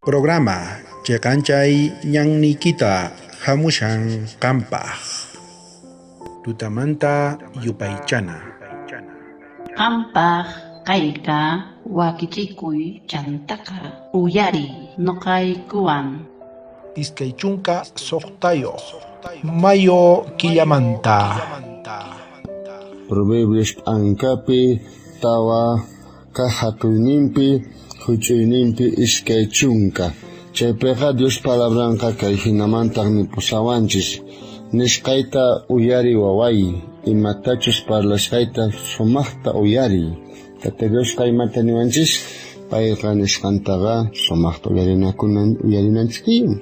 Programa cheqanchay ñanniykita hamushan qampaq. Tutamanta yupaychana. Qampaq kayqa wakichikuy chantaqa uyariy noqaykuwan. 26 mayo killamanta. Proverbios p'ankapi 4 kaj hatuyninpi huch'uyninpi 20. Chaypiqa Dios palabranqa kay hinamantaq nipusawanchis. Nisqayta uyari waway, imatachus parlasqayta sumaqta uyariy. Tata Diosqa imata niwanchis, payqa nisqantaqa sumaqta uyarinanchik tiyan.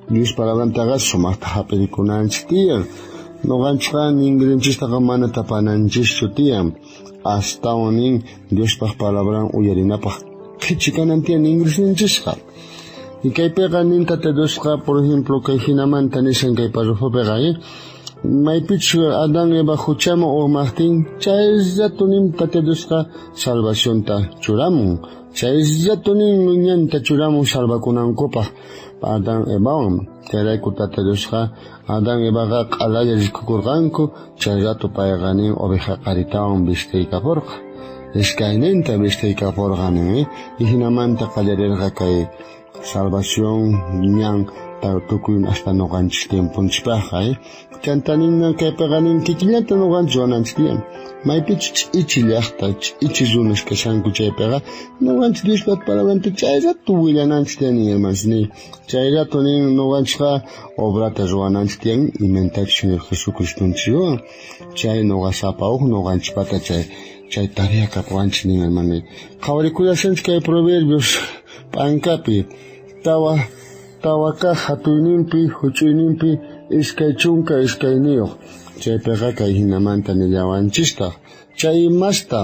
Dios palabrantaqa sumaqta hap'irikunanchik tiyan. Noqanchikqa ningrinchistaqa mana tapananchischu tiyan. Astawan nin Diospaq palabran uyarinapaq qhichikanan tiyan ningrisninchisqa. Y kaypiqa nin Tata Diosqa, por ejemplo, kay hinamanta nishan kay parrafopiqa, maypichu Adán Eva huchaman urmaqtin, chay rato nin Tata Diosqa salvacionta churamun. Chay rato nin ñanta churamun salvakunankupaq Adán Evawan. Chayrayku Tata Diosqa Adán Evaqa q'alalla rikukurqanku, chay rato payqa nin oveja qharitawan vistiykaporqa. Iskayninta vistiykaporqa nin, y hinamanta qallarirqa kay salvación ñan tukuy hasta noqanchis tiemponchispaqqa, Chanta nin kaypiqa nin kikillanta noqanchis ruwananchis tiyan. Maypichus ch'ichi llaqta, ch'ichi runas kashanku chaypiqa noqanchis Diospa palabranta chay rato willananchis tiyan nin hermanos nin. Chay rato nin noqanchisqa obrata ruwananchis tiyan imaynatachus Señor Jesucristonchis ruwan. Chay noqa sapa uj noqanchispata chay tarea kapuwanchis nin hermano. Qhawarikullasunchis kay Proverbios p'ankapi 4 kaj hatuyninpi huch'uyninpi 22. Chaypiqa kay hinamanta nillawanchistaq. Chay imasta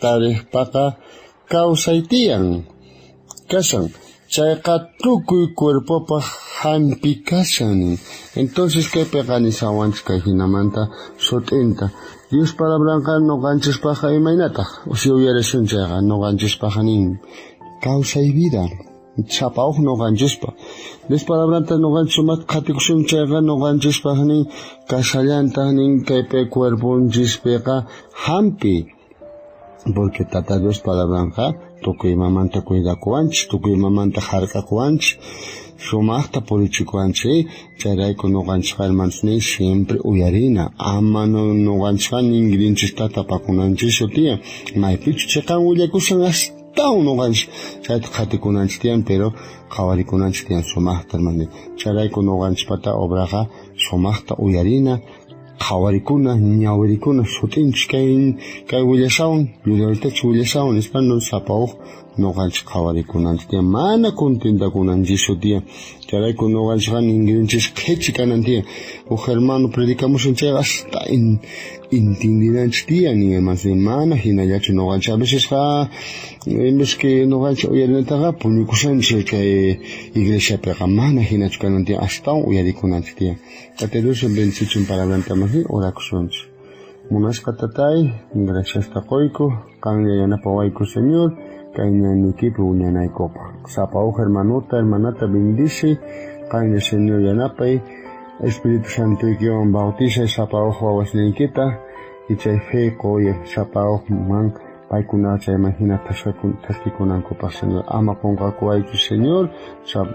tarejpaqa kawsay tiyan kashan. Chayqa tukuy cuerpopaq hampi kashan nin. Entonces kaypiqa nishawanchis kay hinamanta sut'inta. Dios palabranqa noqanchispaqqa imaynataq? Si uyarisun chayqa noqanchispaqqa nin kawsay vida. Sapa uj noqanchispaq. Dios palabranta noqanchis sumaqta qhatikusun chayqa noqanchispaq nin kashallantaq nin kaypi cuerponchispiqa hampi. Porque Tata Dios palabranqa tukuy imamanta cuidakuwanchis, tukuy imamanta hark'akuwanchis, sumaqta purichikuwanchis. Chayrayku noqanchisqa hermanos nin siempre uyarina, ama noqanchisqa ningrinchista tapakunanchischu tiyan. Maypichus chiqan willakushan astawan noqanchis chayta qhatikunanchis tiyan, pero qhawarikunanchis tiyan sumaqta hermano. Chayrayku noqanchispata obraqa sumaqta uyarina, qhawarikuna, ñawirikuna, sut'inchis kay willashawan, llullaritachu willashawan nispa no sapa uj noqanchis qhawarikunanchis tiyan, mana contentakunanchischu tiyan. Chayrayku noqanchisqa ningrinchis qhichi kanan tiyan. Uj hermano predicamusun chayqa hasta entendinanchis tiyan nin hermanos, mana hinallachu noqanchis. A vecesqa en vez que noqanchis uyarinataqa puñukushanchis kay iglesiapiqa, mana hinachu kanan tiyan, astawan uyarikunanchis tiyan. Tata Dios bendicichun palabranta maji orakusunchis. Munasqa tatay, gracias ta qoyku, qanlla yanapawayku Señor, kay ñannikipi wiñanaykupaq. Sapa uj hermanota, hermanata bendice, qanlla Señor yanapay, Espíritu Santoykiwan bautizay sapa uj wawasniykita, y chay fe qoy sapa ujman paykuna chayman hina thaskikunankupaq Señor. Ama qonqakuwaychu Señor,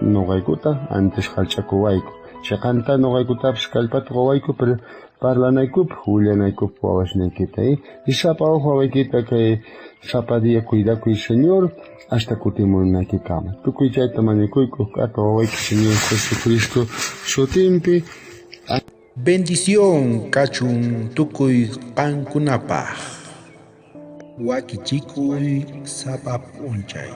noqaykuta antes jallch'akuwayku. Chiqanta noqaykutapis kallpata qowayku, pero parlanaykupaq, willanaykupaq wawasniykita. Y sapa uj wawaykita kay sapa día cuidakuy Señor, hasta kutimunaykikama. Tukuy chayta mañakuyku, k'ata wawayki Señor Jesucristo sutinpi. Bendición kachun tukuy qankunapaq. Wakichikuy sapa p'unchay.